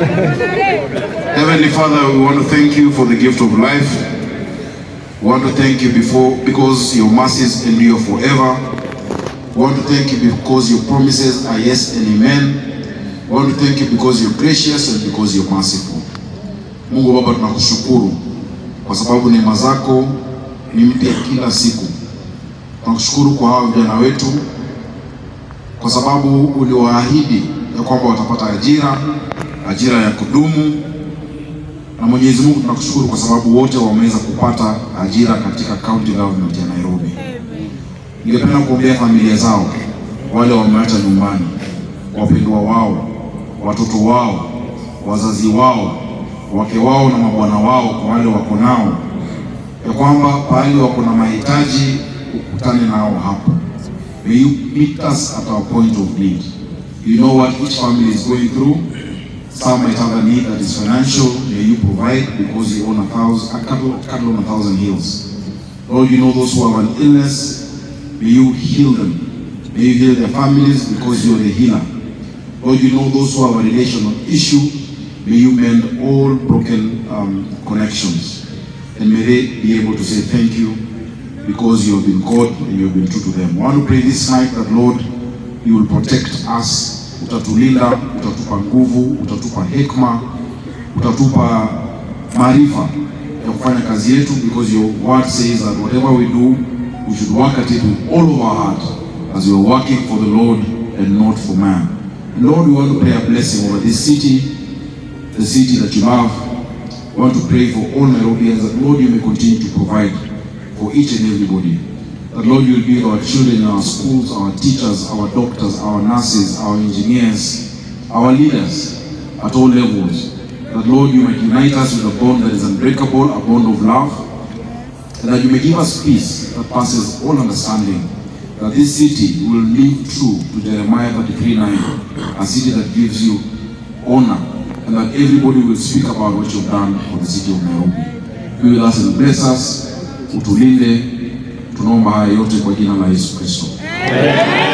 Heavenly Father, we want to thank you for the gift of life. We want to thank you because your mercies endure forever. We want to thank you because your promises are yes and amen. We want to thank you because you're gracious and because you're merciful. Mungu Baba, tunakushukuru kwa sababu neema zako ni mpya kila siku. Tunakushukuru kwa hao vijana wetu kwa sababu uliwaahidi ya kwamba watapata ajira ya kudumu. Na Mwenyezi Mungu, tunakushukuru kwa sababu wote wameweza kupata ajira katika county government ya Nairobi. Ningependa kuombea familia zao, wale wameacha nyumbani, wapendwa wao, watoto wao, wazazi wao, wake wao na mabwana wao, kwa wale wako nao, ya kwamba pale wako na mahitaji ukutane nao hapo. May you meet us at our point of need. You know what each family is going through. Some might have a need that is financial. May you provide because you own a cattle on 1,000 hills. Lord, you know those who have an illness. May you heal them. May you heal their families because you are the healer. Lord, you know those who have a relational issue. May you mend all broken connections. And may they be able to say thank you because you have been God and you have been true to them. I want to pray this night that, Lord, you will protect us. Utatulinda, utatupa nguvu, utatupa hekma, utatupa maarifa ya kufanya kazi yetu, because your word says that whatever we do, we should work at it with all of our heart, as we are working for the Lord and not for man. And Lord, we want to pray a blessing over this city, the city that you love. We want to pray for all Nairobians that, Lord, you may continue to provide for each and everybody. That, Lord, you will be our children in our schools, our teachers, our doctors, our nurses, our engineers, our leaders at all levels. That, Lord, you may unite us with a bond that is unbreakable, a bond of love. And that you may give us peace that passes all understanding. That this city will live true to Jeremiah 33:9, a city that gives you honor. And that everybody will speak about what you've done for the city of Nairobi. Be with us and bless us. Utulinde. Tunaomba haya yote kwa jina la Yesu Kristo. Amen.